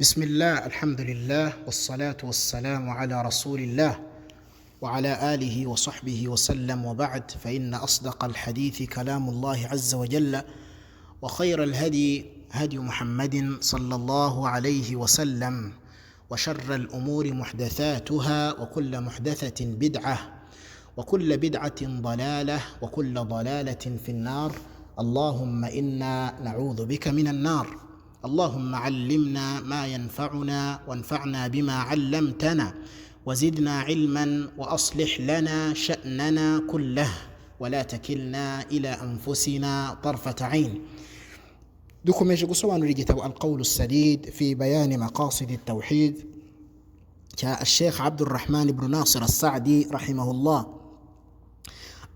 بسم الله، الحمد لله، والصلاة والسلام على رسول الله وعلى آله وصحبه وسلم، وبعد، فإن أصدق الحديث كلام الله عز وجل، وخير الهدي هدي محمد صلى الله عليه وسلم، وشر الأمور محدثاتها، وكل محدثة بدعة، وكل بدعة ضلالة، وكل ضلالة في النار. اللهم إنا نعوذ بك من النار. اللهم علمنا ما ينفعنا، وانفعنا بما علمتنا، وزدنا علما، واصلح لنا شاننا كله، ولا تكلنا الى انفسنا طرفه عين. Dukomeje gusobanura igitabo القول السديد في بيان مقاصد التوحيد cya Sheikh Abdurrahman ibn Nasir As-Sa'di رحمه الله،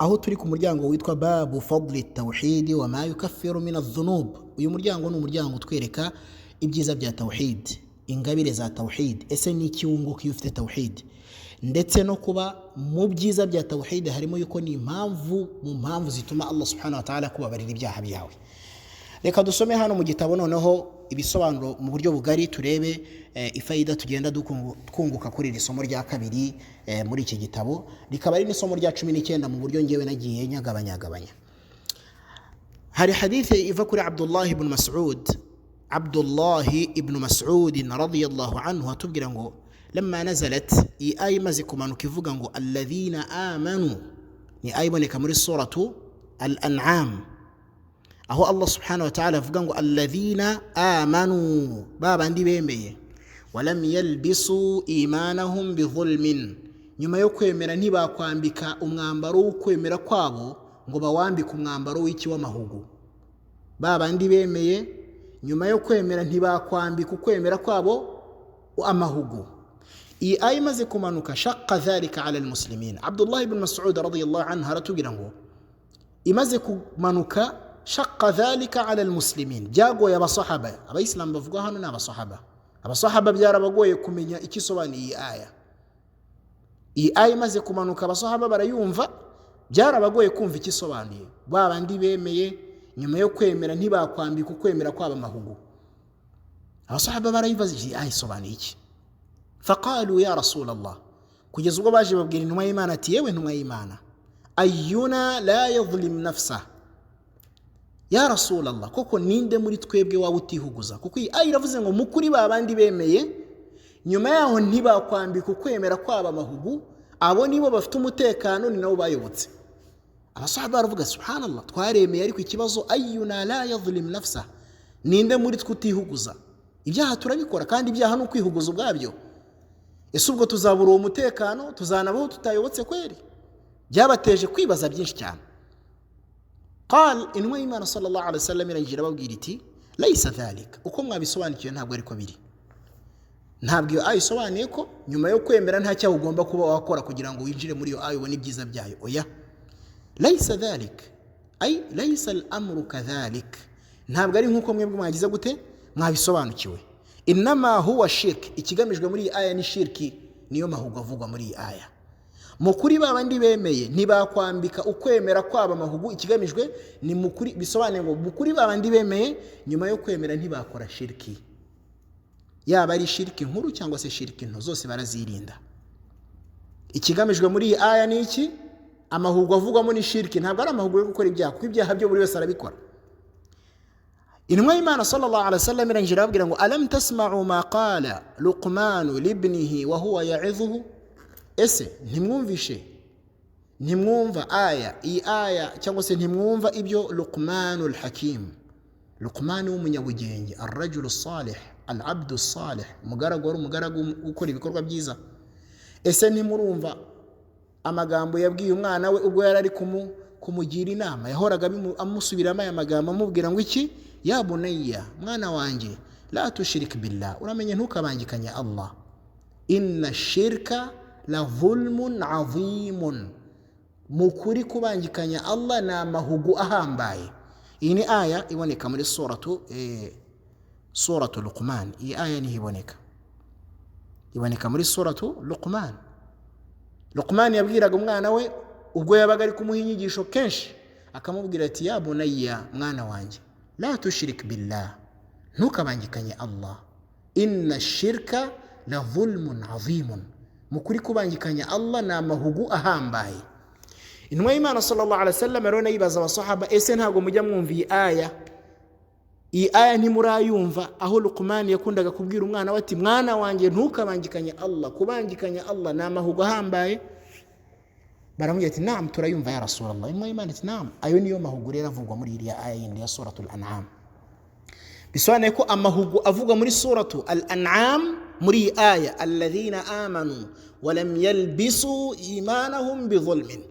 aho turi ku muryango witwa باب فضل التوحيد وما يكفر من الذنوب. Uyu muryango ni umuryango utwereka ibyiza bya tawhid, ingabire za tawhid, ese ni iki wunguka iyo ufite tawhid, ndetse no kuba mu byiza bya tawhid harimo yuko ni impamvu mu mpamvu zituma Allah سبحانه وتعالى kubabarira ibyaha byawe. Reka dusome hano mu gitabo noneho ibisobanuro mu buryo bugari, turebe ifayida tugenda twunguka kuri iri somo rya kabiri muri iki gitabo, rikaba ari n'isomo rya 19 mu buryo ngewe nagiye nyagabanyagabanya. Hari hadithi iva kuri Abdullah ibn Mas'ud, Abdullah ibn Mas'ud رضي الله عنه, atubwira ngo لما نزلت, iyi aya imaze kumanuka ivuga ngo الذين آمنوا, ni aya iboneka muri suratu Al-An'am, aho Allah سبحانه وتعالى avuga ngo الذين آمنوا, ba bandi bemeye, ولم يلبسوا إيمانهم بظلم, nyuma yo kwemera ntibakwambika umwambaro w'ukwemera kwabo ngo bawambike umwambaro w'iki? W'amahugu. Ba bandi bemeye, nyuma yo kwemera ntibakwambika ukwemera kwabo amahugu. Iyi aya imaze kumanuka, شق ذلك على المسلمين. Abdullah ibn Mas'ud رضي الله عنه aratubwira ngo imaze kumanuka, شق ذلك على المسلمين, byagoye abasahaba. Abayisilamu bavugwa hano ni abasahaba. Abasahaba byarabagoye kumenya icyo isobanuye iyi aya. Iyi aya imaze kumanuka, abasahaba barayumva, byarabagoye kumva icyo isobanuye: ba bandi bemeye, nyuma yo kwemera ntibakwambika ukwemera kwabo amahugu. Abasahaba barayibaza: iyi aya isobanuye iki? فقالوا يا رسول الله, kugeza ubwo baje babwira intumwa y'Imana ati: yewe ntumwa y'Imana, أينا لا يظلم نفسه يا رسول الله? Koko ninde muri twebwe waba utihuguza? Kuko iyi aya iravuze ngo mukuri ba bandi bemeye, nyuma yaho ntibakwambika ukwemera kwabo amahugu, abo nibo bafite umutekano, ni nabo bayobotse. Abasahaba baravuga: سبحان الله, twaremeye, ariko ikibazo, أينا لا يظلم نفسه, ninde muri twe utihuguza? Ibyaha turabikora, kandi ibyaha ni ukwihuguza ubwabyo. Ese ubwo tuzabura uwo mutekano, tuzanabaho tutayobotse kweri? Byabateje kwibaza byinshi cyane. قال, intumwa y'Imana صلى الله عليه وسلم iragira ababwira iti: ليس ذلك, uko mwabisobanukiwe ntabwo ariko biri. Ntabwo iyo aya isobanuye ko nyuma yo kwemera nta cyaha ugomba kuba wakora kugira ngo winjire muri iyo aya, ubone ibyiza byayo. Oya, ليس ذلك أي ليس الأمر كذلك, ntabwo ari nk'uko mwebwe mwagize gute, mwabisobanukiwe. إنما هو الشرك, ikigamijwe muri iyi aya ni shirki, niyo mahugu avugwa muri iyi aya. Mu kuri ba bandi bemeye ntibakwambika ukwemera kwabo amahugu, ikigamijwe ni mukuri, bisobanuye ngo mu kuri ba bandi bemeye, nyuma yo kwemera ntibakora shirki, yaba ari shiriki nkuru cyangwa se shiriki nto, zose barazirinda. Ikigamijwe muri iyi aya ni iki? Amahugu avugwamo ni shiriki, ntabwo ari amahugu yo gukora ibyaha, kuko ibyaha byo buri wese arabikora. Intumwa y'Imana صلى الله عليه وسلم irangije irababwira ngo: ألم تسمعوا ما قال لقمان لابنه وهو يعظه? Ese ntimwumvishe, ntimwumva aya, iyi aya, cyangwa se ntimwumva ibyo Luqmanu الحكيم, Luqmani w'umunyabugenge, الرجل الصالح، العبد الصالح, umugaragu wari umugaragu ukora ibikorwa byiza, ese ntimurumva amagambo yabwiye umwana we ubwo yari ari kumugira inama? Yahoraga amusubiramo aya magambo, amubwira ngo iki? يا بني, mwana wanjye, لا تشرك بالله, uramenye ntukabangikanye Allah, إن الشرك لظلم عظيم, mu kuri kubangikanya Allah ni amahugu ahambaye. Iyi ni aya iboneka muri suratu Luqman. Iyi aya niho iboneka, iboneka muri suratu Luqman. Luqman yabwiraga umwana we ubwo yabaga ari kumuha inyigisho kenshi, akamubwira ati: يا بني, mwana wanjye, لا تشرك بالله, ntukabangikanye Allah. Inna shirka la dhulmun adhimun, mu kuri kubangikanya Allah ni amahugu ahambaye. Intumwa y'Imana sallallahu alaihi wasallam rero nayibaza abasahaba, ese ntabwo mujya mwumva iyi aya? Iyi aya ntimurayumva, aho Luqman yakundaga kubwira umwana we ati mwana wanjye ntukabangikanye Allah, kubangikanya Allah ni amahugu ahambaye. Baramubwira ati naam, turayumva ya Rasulallah. Intumwa y'Imana ati naam, ayo niyo mahugu rero avugwa muri iriya aya yindi ya suratul An'am. Bisobanuye ko amahugu avugwa muri suratu al-An'am muri iyi aya alladhina amanu walam yalbisu imanahum bidhulmin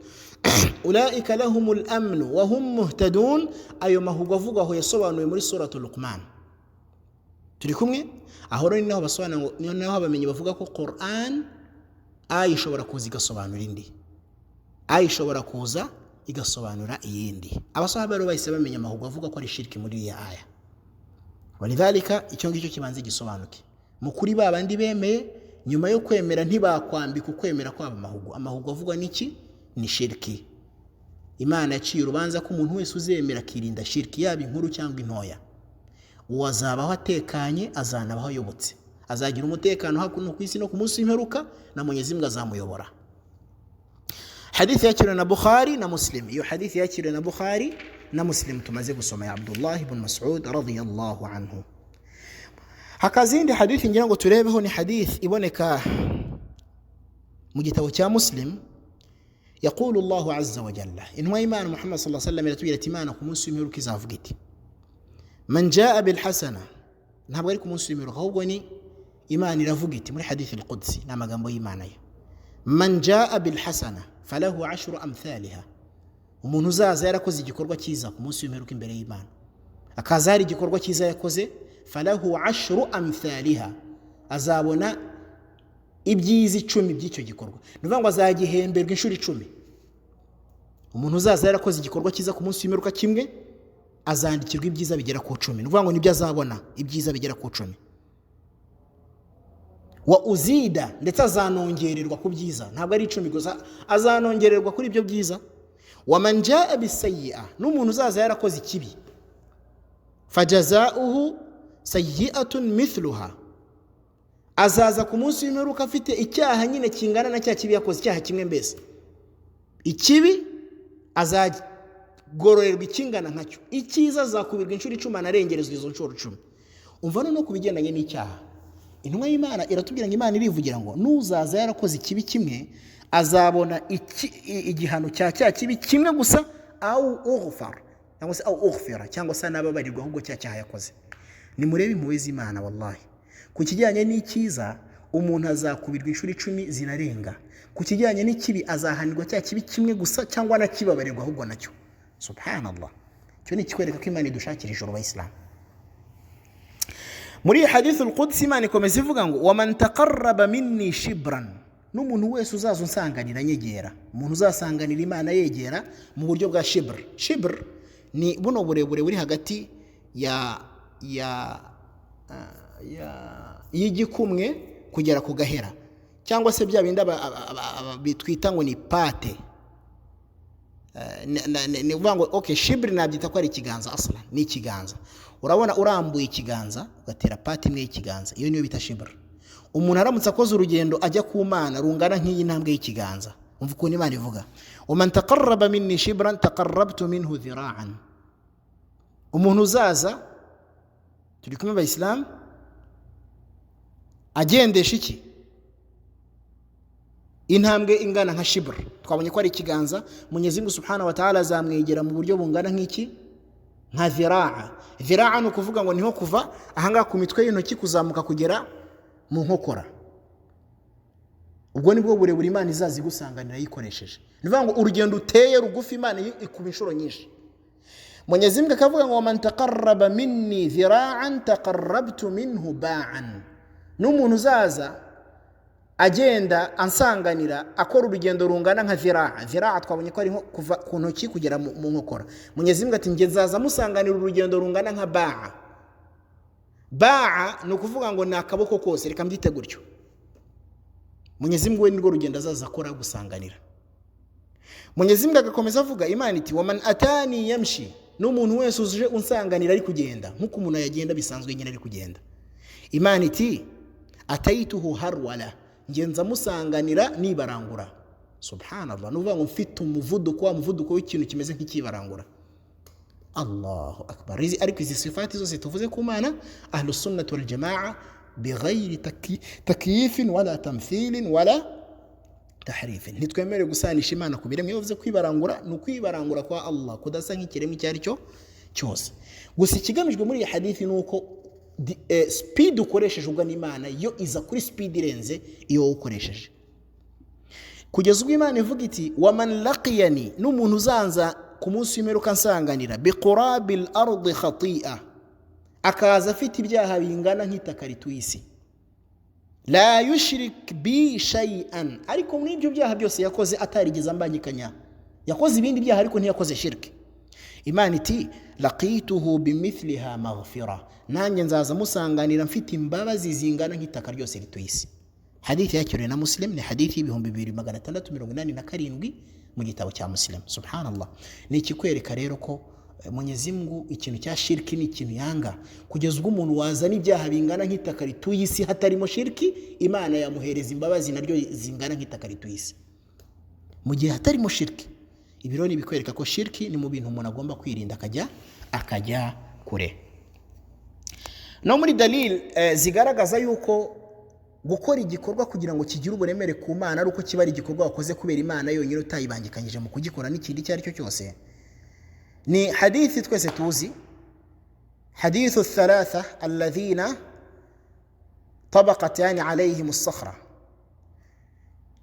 ulaika lahumul amnu wa hum muhtadun, ayo mahugu avugwa aho yasobanuwe muri suratu Luqman. Turi kumwe aho rero, naho basobanura, naho abamenyi bavuga ko Quran aya ishobora kuza igasobanura indi, aya ishobora kuza igasobanura iyindi. Abasahaba rero bahise bamenya amahugu avuga ko ari shirki muri iyi aya. Walidhalika icyo ngicyo kibanze gisobanuke mu kuri ba bandi bemeye, nyuma yo kwemera ntibakwambika ukwemera kwabo amahugu. Amahugu avugwa n'iki? Ni shirki. Imana yaciye urubanza ko umuntu wese uzemera akirinda shirki, yaba inkuru cyangwa intoya, uwo azabaho atekanye, azanabaho ayobotse, azagira umutekano hakuno ku isi no ku munsi w'imperuka, na Mwenyezi Mungu azamuyobora. Hadithi yakiriwe na Bukhari na Muslim. Iyo hadithi yakiriwe na Bukhari na Muslim tumaze gusoma ya Abdullah ibn Mas'ud radiyallahu anhu. Hakazindi hadithi ngira ngo turebeho, ni hadithi iboneka mu gitabo cya Muslim. Yaqulu Allahu azza wa jalla, intumwa y'Imana Muhammad sallallahu alaihi wasallam iratubwira ati Imana ku munsi w'imperuka izavuga iti man jaa bil hasana. Ntabwo ari ku munsi w'imperuka, ahubwo ni Imana iravuga iti muri hadithi al-Qudsi, ni amagambo y'Imana yo, man jaa bil hasana falahu ashru amthaliha. Umuntu uzaza yarakoze igikorwa cyiza ku munsi w'imperuka imbere y'Imana, akaza hari igikorwa cyiza yakoze, falahu ashru amthaliha, azabona ibyiza 10 by'icyo gikorwa. Ni ukuvuga ngo azagihemberwa inshuro 10. Umuntu uzaza yarakoze igikorwa cyiza ku munsi w'imperuka kimwe, azandikirwa ibyiza bigera ku 10. Ni ukuvuga ngo nibyo azabona, ibyiza bigera ku 10. Wa uzida, ndetse azanongererwa ku byiza, ntabwo ari 10 gusa, azanongererwa kuri ibyo byiza. Wa man jaa bisayyi'a, n'umuntu uzaza yarakoze ikibi, fajazauhu sayyi'atun mithluha, azaza ku munsi w'imperuka afite icyaha nyine kingana na cya kibi yakoze, icyaha kimwe mbese ikibi azagororerwa ikingana nkacyo, icyiza azakubirwa inshuro 10 anarengerezwa izo nshuro 10. Umva noneho ku bigendanye n'icyaha, intumwa y'Imana iratubwira ngo Imana irivugira ngo nuzaza yarakoze ikibi kimwe azabona igihano cya cya kibi kimwe gusa, au ughfar cyangwa se au ughfira, cyangwa se anababarirwa ahubwo cya cyaha yakoze. Nimurebe impuhwe z'Imana wallahi. Ku kijyanye n'icyiza umuntu azakubirwa inshuro 10 zinarenga, ku kijyanye n'ikibi azahanirwa cya kibi kimwe gusa cyangwa anakibabarirwa ahubwo nacyo. Subhanallah, icyo ni ikikwereka ko Imana idushakira ijuru abayisilamu. Muri hadith al-Qudsi Imana ikomeza ivuga ngo wa man taqarraba minni shibran, n'umuntu wese uzaza unsanganira nyegera, umuntu uzasanganira Imana yegera mu buryo bwa shibr. Shibr ni buno burebure buri hagati ya ya ya y'igikumwe kugera ku gahera, cyangwa se bya bindi bitwita ngo ni pate. Ni ukuvuga ngo okay, shibri nabyita ko ari ikiganza, asla ni ikiganza. Urabona urambuye ikiganza ugatera pate imwe y'ikiganza, iyo niyo bita shibri. Umuntu aramutse akoze urugendo ajya ku Mana rungana nk'iyi ntambwe y'ikiganza, umva ukuntu Imana ivuga waman taqarraba minni shibran taqarrabtu minhu dhira'an. Umuntu uzaza, turi kumwe abayisilamu, agendesha iki intambwe ingana nka shibr, twabonye ko ari ikiganza, Mwenyezi Mungu subhanahu wa ta'ala azamwegera mu buryo bungana nk'iki, nka dhiraa. Dhiraa ni ukuvuga ngo niho kuva ahangaha ku mitwe y'intoki kuzamuka kugera mu nkokora. Ubwo nibwo burebure Imana izaza igusanganira yikoresheje. Ni ukuvuga ngo urugendo uteye rugufi Imana ikuba inshuro nyinshi. Mwenyezi Mungu akavuga ngo man taqarraba minni dhira'an taqarrabtu minhu ba'an. N'umuntu uzaza agenda ansanganira akora urugendo rungana nka dhiraa. Dhiraa twabonye ko ari kuva ku ntoki kugera mu nkokora. Mwenyezi Mungu ati nge nzaza musanganira urugendo rungana nka ba'a. Ba'a ni ukuvuga ngo ni akaboko kose, reka mbyite gutyo. Mwenyezi Mungu we nirwo rugendo azaza akora gusanganira. Mwenyezi Mungu agakomeza avuga Imana iti waman atani yamshi, n'umuntu wese uje unsanganira ari kugenda nk'uko umuntu yagenda bisanzwe nyine ari kugenda. Imana iti atayituhu harwala, ngenza musanganira nibarangura. Subhanallah, nuvuga ngo mfite umuvuduko wa muvuduko w'ikintu kimeze nk'ikibarangura. Allahu akbar. Ariko izi sifati zose tuvuze ku Mana, ahlus sunnah wal jamaa bighayri takyifin wala tamthilin wala tahrifin, ntitwemerewe gusanisha Imana ku biremwa. Iyo uvuze kwibarangura ni ukwibarangura kwa Allah kudasa nk'ikiremwa icyo ari cyo cyose. Gusa ikigamijwe muri iyi hadithi ni uko speed ukoresheje ugana Imana yo iza kuri speed irenze iyo wowe ukoresheje, kugeza ubwo Imana ivuga iti waman laqiyani, n'umuntu uzanza ku munsi w'imperuka nsanganira biqurabil ardi khati'a, akaza afite ibyaha bingana nk'itaka rituye isi, la yushrik bi shay'an, ariko muri ibyo byaha byose yakoze atarigeze ambangikanya, yakoze ibindi byaha ariko ntiyakoze shirki. Imana iti laqituhu bimithliha maghfira, nanjye nzaza musanganira mfite imbabazi zingana nk'itaka ryose rituye isi. Hadithi yakiriwe na Muslim, ni hadithi 2687 mu gitabo cya Muslim. Subhanallah, ni ikikwereka rero ko Mwenyezi Mungu ikintu cya shirki ni ikintu yanga, kugeza ubwo umuntu wazana ibyaha bingana nk'itaka rituye isi hatarimo shirki, Imana yamuhereza imbabazi naryo zingana nk'itaka rituye isi mu gihe hatarimo shirki. Ibiro ni bikwereka ko shirki ni mu bintu umuntu agomba kwirinda akajya kure. No muri dalil zigaragaza yuko gukora igikorwa kugira ngo kigire uburemere ku Mana ari uko kiba ari igikorwa wakoze kubera Imana yonyine utayibangikanyije mu kugikora n'ikindi icyo ari cyo cyose, ni hadithi twese tuzi, hadithu thalatha alladhina tabaqat yani alayhim as-sakhra.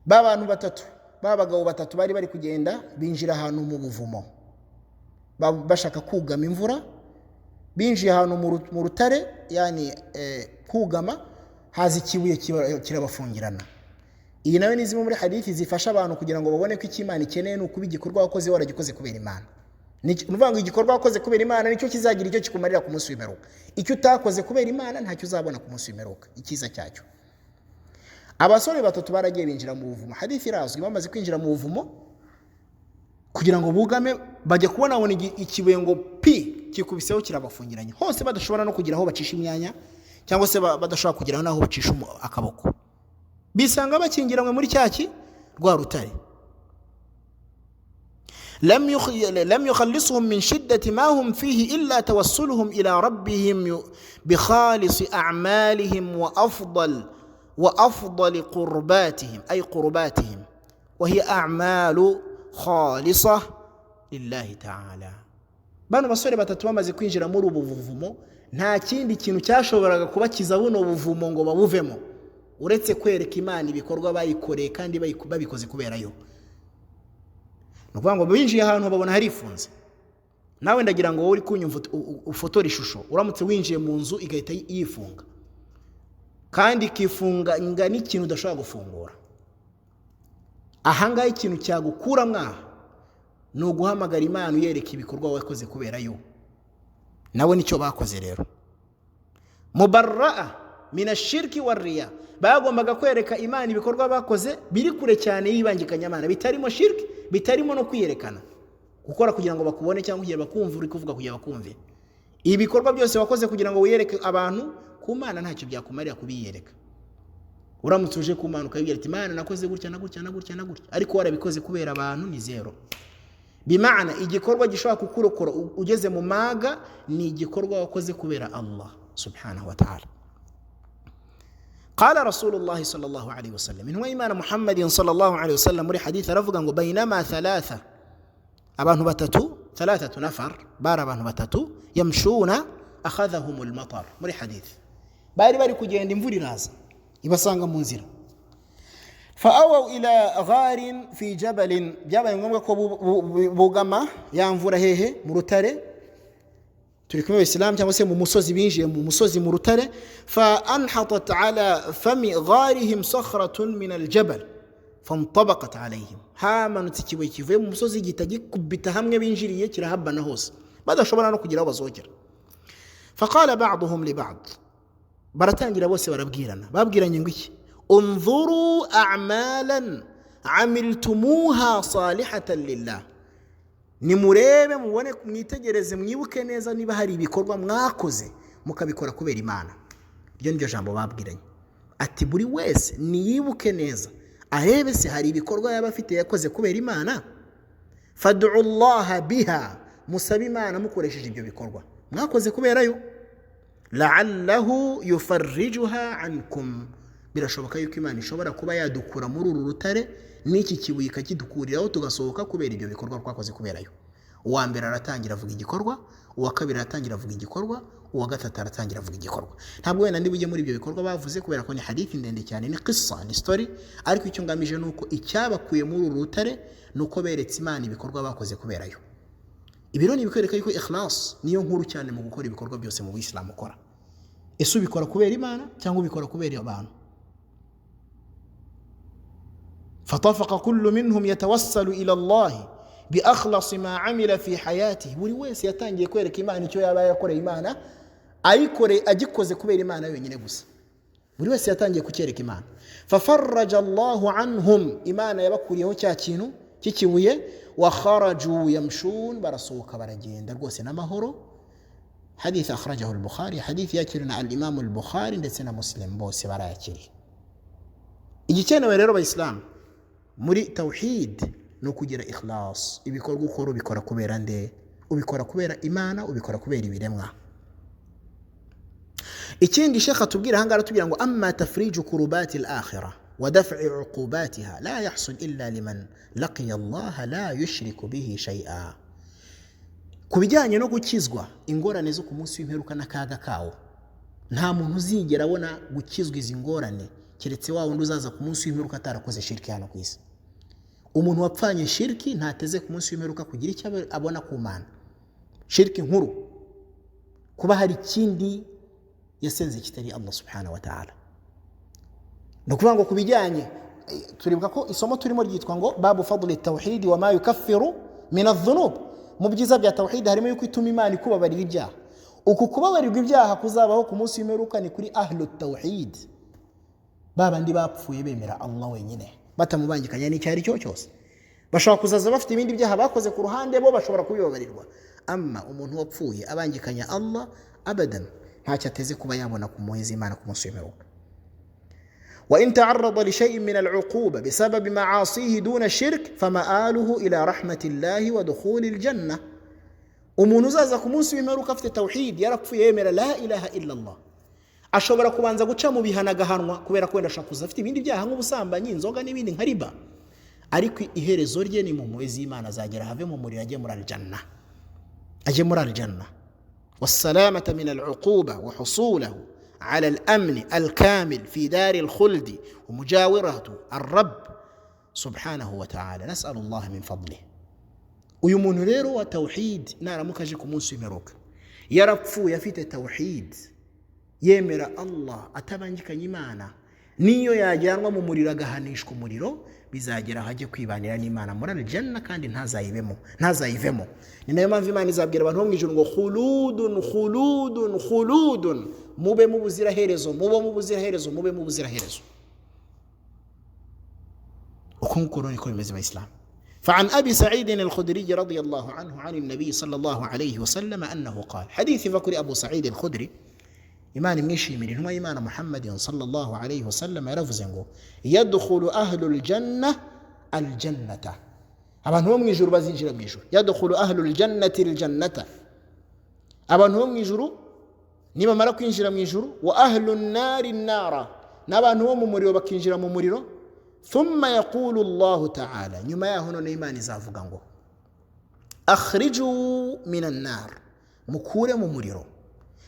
Ba bantu batatu, ba bagabo batatu bari bari kugenda binjira ahantu mu buvumo bashaka kugama imvura, binjiye ahantu mu rutare, yani kugama, haza ikibuye kirabafungirana. Iyi nayo ni zimwe muri hadithi zifasha abantu kugira ngo babone ko icyo Imana ikeneye ni ukuba igikorwa wakoze waragikoze kubera Imana. Ni ukuvuga ngo igikorwa wakoze kubera Imana nicyo kizagira icyo kikumarira ku munsi w'imperuka. Icyo utakoze kubera Imana ntacyo uzabona ku munsi w'imperuka, icyiza cyacyo. Abasore batatu baragiye binjira mu buvumo. Hadithi irazwi, bamaze kwinjira mu buvumo kugira ngo bugame, bajya kubona babona ikibuye ngo pi kikubiseho kirabafungiranye hose, badashobora no kugira aho bacisha imyanya cyangwa se badashobora kugira n'aho bacisha akaboko, bisanga bakingiranywe muri cyaki rwa rutare. لم يخلصهم من شدة ما هم فيه إلا توسلهم إلى ربهم بخالص أعمالهم وأفضل قرباتهم، أي قرباتهم، وهي أعمال خالصة لله تعالى. Bano basore batatu bamaze kwinjira muri ubu buvumo, nta kindi kintu cyashoboraga kubakiza buno buvumo ngo babuvemo uretse kwereka Imana ibikorwa bayikoreye kandi babikoze kubera yo. Ni ukuvuga ngo binjiye ahantu babona harifunze. Nawe ndagira ngo wowe uri kunyumva ufotore ishusho, uramutse winjiye mu nzu igahita yifunga, kandi ikifunga n'ikintu udashobora gufungura. Ahangaha ikintu cyagukura mwaha ni uguhamagara Imana uyereka ibikorwa wakoze kubera yo. Nabo nicyo bakoze rero. Mubarraa minashirki warriya, bagombaga kwereka Imana ibikorwa bakoze biri kure cyane y'ibangikanyamana, bitarimo shirki, bitarimo no kwiyerekana, gukora kugira ngo bakubone cyangwa kugira bakumve uri kuvuga kugira bakumve. Ibikorwa byose wakoze kugira ngo wiyereke abantu, ku Mana ntacyo byakumarira kubiyereka. Uramutse uje ku Mana ukabibwira ati Imana nakoze gutya na gutya na gutya na gutya, ariko warabikoze kubera abantu, ni zero. Bimana igikorwa gishobora kukurokora ugeze mu maga ni igikorwa wakoze kubera Allah subhanahu wa ta'ala. قال رسول الله صلى الله عليه وسلم، إن هو إيمان محمد صلى الله عليه وسلم muri hadith aravuga ngo bainama thalatha, abantu batatu, thalathatu nafar, bari abantu batatu, yamshuna akhadhahum al-matar. Muri hadith bari bari kugenda imvura iraza ibasanga mu nzira, faawaw ila gharin fi jabalin, byabaye ngombwa ko bugama ya mvura hehe mu rutare, turi kumwe Islam cyangwa se mu musozi, binjiye mu musozi mu rutare. Fa anhatat ala fami gharihim sakhratun min aljabal fantabaqat alayhim, hamanutse ikibuye kivuye mu musozi gihita gikubita hamwe binjiriye kirahabana hose, badashobora no kugira aho bazogera. Faqala ba'duhum li ba'd, baratangira bose barabwirana, babwiranye ngo iki? Unzuru a'malan amiltumuha salihatan lillah, nimurebe mubone mwitegereze mwibuke neza niba hari ibikorwa mwakoze mukabikora kubera Imana. Iryo niryo jambo babwiranye. Ati buri wese niyibuke neza, arebe se hari ibikorwa yaba afite yakoze kubera Imana. Fad'u Allaha biha, musabe Imana mukoresheje ibyo bikorwa mwakoze kuberayo. La'allahu yufarrijuha ankum, birashoboka yuko Imana ishobora kuba yadukura muri uru rutare n'iki kibuye ikakidukuriraho tugasohoka kubera ibyo bikorwa twakoze kuberayo. Uwa mbere aratangira avuga igikorwa, uwa kabiri aratangira avuga igikorwa, uwa gatatu aratangira avuga igikorwa. Ntabwo wenda ndi bujye muri ibyo bikorwa bavuze kubera ko ni hadithi ndende cyane, ni qissa, ni story, ariko icyo ngamije ni uko icyabakuye muri uru rutare ni uko beretse Imana ibikorwa bakoze kuberayo. Ibi rero ni ibikwereka yuko ikhlas niyo nkuru cyane mu gukora ibikorwa byose mu Buyisilamu ukora. Ese ubikora kubera Imana cyangwa ubikora kubera abantu? Fatafaqa kullu minhum yatawassalu ila Allah bi akhlasi ma amila fi hayatihi. Buri wese yatangiye kwereka Imana icyo yaba yakoreye Imana, ayikore agikoze kubera Imana yonyine gusa. Buri wese yatangiye kucyereka Imana. Fafarraja Allahu anhum, Imana yabakuriyeho cya kintu cy'ikibuye. Wa kharaju yamshun, barasohoka baragenda rwose n'amahoro. Hadith akhrajahu al-Bukhari, hadith yakiriwe na al-Imam al-Bukhari ndetse na Muslim, bose barayakiriye. Igikenewe rero Abayisilamu muri tawhid ni ukugira ikhlas. Ibikorwa ukora ubikora kubera nde? Ubikora kubera Imana, ubikora kubera ibiremwa. Ikindi Sheikh atubwira ahangaha, aratubwira ngo amma tafriju kurubati al-akhirah wa daf'i uqubatiha la yahsul illa liman laqiya Allah la yushriku bihi shay'a. Ku bijyanye no gukizwa ingorane zo ku munsi w'imperuka n'akaga kawo, nta muntu uzigera abona gukizwa izi ngorane keretse wa wundi uzaza ku munsi w'imperuka atarakoze shirki hano ku isi. Umuntu wapfanye shirki ntateze ku munsi w'imperuka kugira icyo abona ku Mana. Shirki nkuru, kuba hari ikindi yasenze kitari Allah subhanahu wa ta'ala. Ni ukuvuga ngo ku bijyanye, turibuka ko isomo turimo ryitwa ngo babu fadli tawhid wa ma yukaffiru min adh-dhunub. Mu byiza bya tawhid harimo yuko ituma Imana ikubabarira ibyaha. Uku kubabarirwa ibyaha kuzabaho ku munsi w'imperuka ni kuri ahlu tawhid, babandi bapfuye bemera Allah wenyine batamubangikanya n'icyo ari cyo cyose. Bashobora kuzaza bafite ibindi byaha bakoze ku ruhande, bo bashobora kubibabarirwa. Amma umuntu wapfuye abangikanya Allah abadan ntacyo ateze kuba yabona ku muhezi Imana ku munsi w'imperuka. وإن تعرض لشيء من العقوبة بسبب معاصيه دون الشرك فمآله إلى رحمة الله ودخول الجنة. Umuntu uzaza ku munsi w'imperuka afite tawhid, yarapfuye yemera la ilaha illa Allah, ashobora kubanza guca mu bihano agahanwa kubera ko wenda ashobora kuza afite ibindi byaha nk'ubusambanyi, inzoga n'ibindi nka riba, ariko iherezo rye ni mu mpuhwe z'Imana, azagera have mu muriro ajye muri aljanna, ajye muri aljanna. والسلامة من العقوبة وحصوله على الأمن الكامل في دار الخلد ومجاورته الرب سبحانه وتعالى. نسأل الله من فضله. Uyu muntu rero wa tawhid naramuka aje ku munsi w'imperuka yarapfuye afite tawhid, yemera Allah atabangikanye Imana, niyo yajyanwa mu muriro agahanishwa umuriro, bizagera aho ajye kwibanira n'Imana muri aljanna kandi ntazayibemo, ntazayivemo. Ni nayo mpamvu Imana izabwira abantu bo mu ijuru ngo khuludun khuludun khuludun, mube mu buziraherezo, mube mu buziraherezo, mube mu buziraherezo. Uko nguko rero niko bimeze Abayisilamu. فعن أبي سعيد الخدري رضي الله عنه عن النبي صلى الله عليه وسلم أنه قال، حديث فكر أبو سعيد الخدري Imana imwishimire, intumwa y'Imana Muhammadin sallallahu alayhi wasallam yaravuze ngo yadkhulu ahlul janna aljannata, abantu bo mu ijuru bazinjira mu ijuru. Yadkhulu ahlul jannati aljannata, abantu bo mu ijuru nibamara kwinjira mu ijuru. Wa ahlun nari nara, n'abantu bo mu muriro bakinjira mu muriro. Thumma yaqulu Allahu ta'ala, nyuma yaho none Imana izavuga ngo akhriju minan nar, mukure mu muriro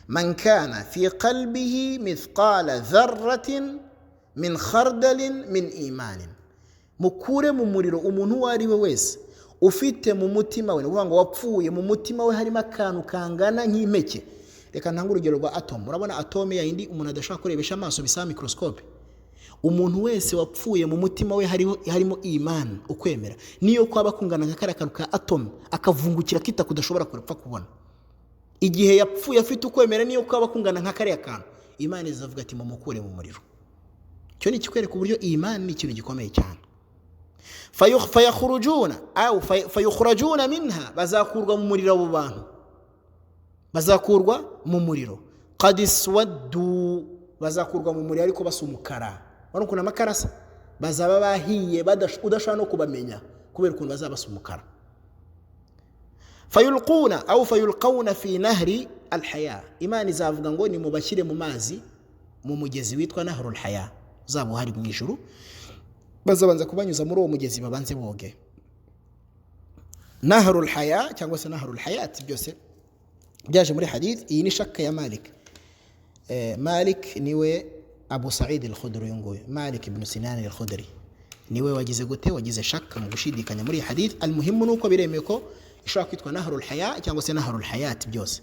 man kana fi qalbihi mithqala dharratin min khardalin min imanin, mukure mu muriro umuntu uwo ari we wese ufite mu mutima we, ni ukuvuga ngo wapfuye mu mutima we harimo akantu kangana nk'impeke. Reka ntange urugero rwa atome. Urabona atome yindi umuntu adashobora kurebesha amaso, bisaba microscope. Umuntu wese wapfuye mu mutima we harimo iman, ukwemera, niyo kwaba kungana nka kariya kantu ka atome, akavungukira kita kudashobora kurapfa kubona. Igihe yapfuye afite ukwemera, niyo kwaba kungana nka kariya kantu, Imana izavuga ati mumukure mu muriro. Icyo ni ikikwereka uburyo iman ni ikintu gikomeye cyane. Fayakhrujuna au fayukhrajuna minha, bazakurwa mu muriro abo bantu, bazakurwa mu muriro. Qad iswaddu, Bazakurwa mu muriro ariko basa umukara. Urabona ukuntu amakara asa? Bazaba bahiye, udashobora no kubamenya kubera ukuntu bazaba basa umukara. Fayulquna aw fayulqawna fi nahri alhaya, Imana izavuga ngo nimubashyire mu mazi, mu mugezi witwa nahrul haya uzaba uhari mu ijuru. Bazabanza kubanyuza muri uwo mugezi babanze boge. Nahrul haya cyangwa se nahrul hayat, byose byaje muri hadith. Iyi ni shakka ya Malik. Malik niwe Abu Sa'id al-Khudri, uyu nguyu Malik ibn Sinan al-Khudri niwe wagize gute? Wagize shakka mu gushidikanya muri iyi hadith. Almuhimu nuko biremewe ko ishobora kwitwa nahrul haya cyangwa se nahrul hayat, byose.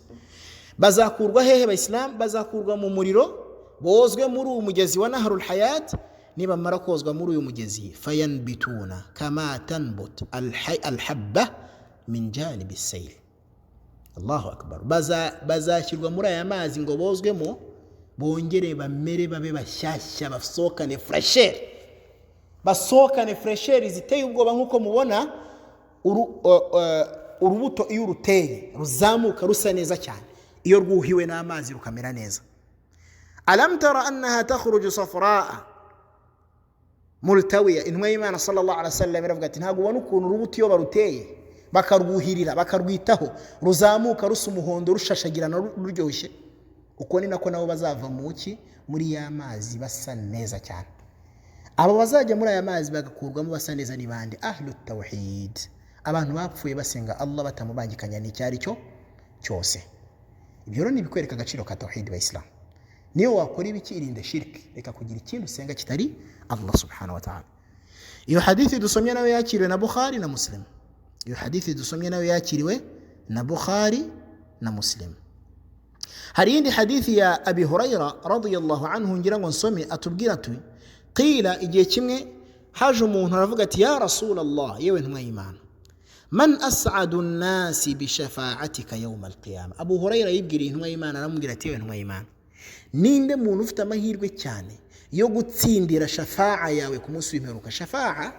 Bazakurwa hehe bayisilamu? Bazakurwa mu muriro, bozwe muri uyu mugezi wa nahrul hayat. Nibamara kozwa muri uyu mugezi, fayanbituna kama tanbut alhabba min janibi sayl. Allahu akbar! Bazashyirwa muri aya mazi ngo bozwemo, bongere bamere, babe bashyashya, basohokane fraîcheur, basohokane fraîcheur ziteye ubwoba, nk'uko mubona urubuto iyo uruteye ruzamuka rusa neza cyane iyo rwuhiwe n'amazi, rukamera neza. Alam tara annaha takhruju safraa multawiya? Intumwa y'Imana sallallahu alaihi wasallam iravuga ati: ntabwo ubona ukuntu urubuto iyo baruteye, bakarwuhirira, bakarwitaho, ruzamuka rusa umuhondo, rushashagirana, ruryoshye? Uko ni nako nabo bazava mu ki? Muri ya mazi basa neza cyane. Abo bazajya muri aya mazi bagakurwamo basa neza ni bande? Ahlu tawhid, abantu bapfuye basenga Allah batamubangikanya n'icyari cyo cyose. Ibyo rero ni ibikwereka agaciro ka tawhid. Bayisilamu, niyo wakora ibiki, irinde shiriki, reka kugira ikindi usenga kitari Allah subhanahu wa ta'ala. Iyo hadithi dusomye nayo yakiriwe na Bukhari na Muslim. Iyo hadithi dusomye nayo yakiriwe na Bukhari na Muslim. Hari iyindi hadithi ya Abi Hurayra radiyallahu anhu ngira ngo nsome, atubwira ati: qila, igihe kimwe haje umuntu aravuga ati: ya Rasulallah, yewe ntumwa y'Imana, man as'adu nnasi bishafa'atika yawma alqiyama? Abu Hurayra yibwiriye intumwa y'Imana, aramubwira ati: yewe ntumwa y'Imana, ninde muntu ufite amahirwe cyane yo gutsindira shafa'a yawe ku munsi w'imperuka? Shafa'a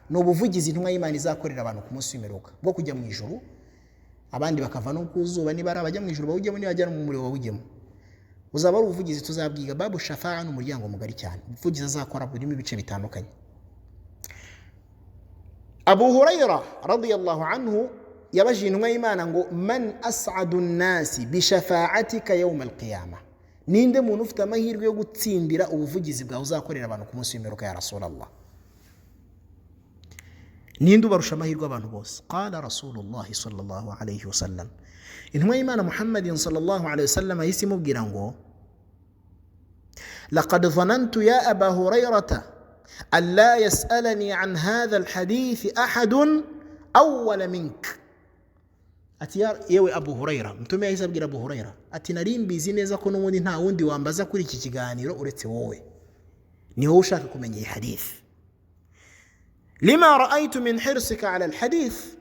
ni ubuvugizi intumwa y'Imana izakorera abantu ku munsi w'imperuka bwo kujya mu ijuru, abandi bakava no ku zuba. Niba ari abajya mu ijuru bawujyemo, niba bajya mu muriro bawujyemo. Buzaba ari ubuvugizi tuzabwiga. Babu shafa'a ni umuryango mugari cyane, ubuvugizi azakora burimo ibice bitandukanye. Abu Hurayra radiyallahu anhu yabajije intumwa y'Imana ngo: man as'adu nnasi bishafa'atika yawma alqiyama? Ninde muntu ufite amahirwe yo gutsindira ubuvugizi bwawe uzakorera abantu ku munsi w'imperuka, ya Rasulallah? Ninde ubarusha amahirwe abantu bose? Qala Rasulullahi sallallahu alayhi wasallam, intumwa y'Imana Muhammadin sallallahu alayhi wasallam yahise imubwira ngo: laqad dhanantu ya aba Hurayrata an la yasalani an hadha alhadith ahadun awwala mink. Ati: yewe Abu Hurayra, Mtume yahise abwira Abu Hurayra ati: nari mbizi neza ko n'ubundi nta wundi wambaza kuri iki kiganiro uretse wowe, ni wowe ushaka kumenya iyi hadith. Lima ra'aytu min hirsika ala alhadith.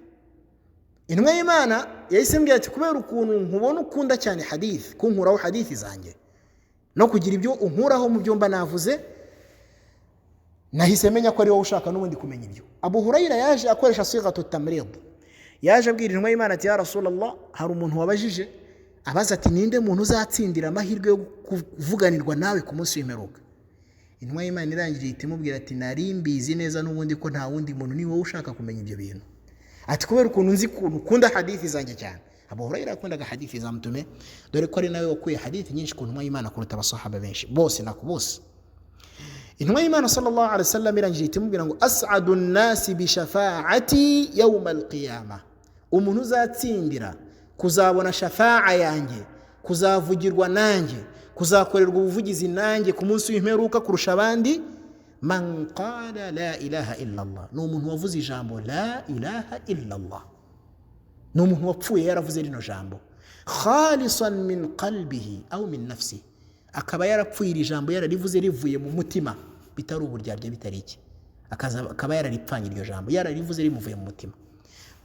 Intumwa y'Imana yahise imbwira ati: kubera ukuntu nkubona ukunda cyane hadith, kunkuraho hadithi zanjye no kugira ibyo unkuraho mu byo mba navuze, nahise menya ko ari wowe ushaka n'ubundi kumenya ibyo. Abu Hurayra yaje akoresha sighatu tamrid, yaje abwira intumwa y'Imana ati: ya Rasulallah, hari umuntu wabajije abaza ati: ninde muntu uzatsindira amahirwe yo kuvuganirwa nawe ku munsi w'imperuka? Intumwa y'Imana irangije ihita imubwira ati: nari mbizi neza n'ubundi ko nta wundi muntu, ni wowe ushaka kumenya ibyo bintu. Ati: kubera ukuntu nzi ukuntu ukunda hadithi zanjye cyane. Abu Hurayra yakundaga hadithi za Mtume, dore ko ari nawe wakuye hadithi nyinshi ku ntumwa y'Imana kuruta abasahaba benshi bose nako bose. Intumwa y'Imana sallallahu alaihi wasallam irangije ihita imubwira ngo: as'adu nnasi bishafa'ati yawma alqiyama, umuntu uzatsindira kuzabona shafa'a yanjye, kuzavugirwa nanjye, kuzakorerwa ubuvugizi nanjye ku munsi w'imperuka kurusha abandi, man qala la ilaha illa Allah, ni umuntu wavuze ijambo la ilaha illa Allah, ni umuntu wapfuye yaravuze rino jambo, khalisan min qalbihi aw min nafsi, akaba yarapfuye iri jambo yararivuze rivuye mu mutima, bitari uburyarya, bitari iki, akaba yararipfanye iryo jambo, yararivuze rimuvuye mu mutima.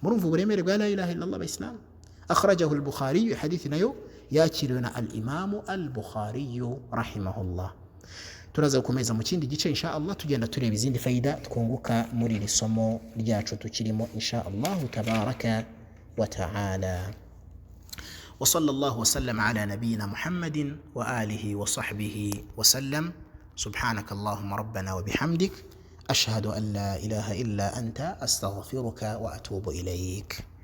Murumva uburemere bwa la ilaha illa Allah, abayisilamu. Akhrajahu al-Bukhari, hadithi nayo yakiriwe na al-Imamu al-Bukhari rahimahullah. Turaza gukomeza mu kindi gice insha Allah, tugenda tureba izindi faida twunguka muri iri somo ryacu tukirimo insha Allah tabaraka wa taala. وصلى الله وسلم على نبينا محمد وآله وصحبه وسلم. سبحانك اللهم ربنا وبحمدك، أشهد أن لا إله إلا أنت، أستغفرك وأتوب إليك.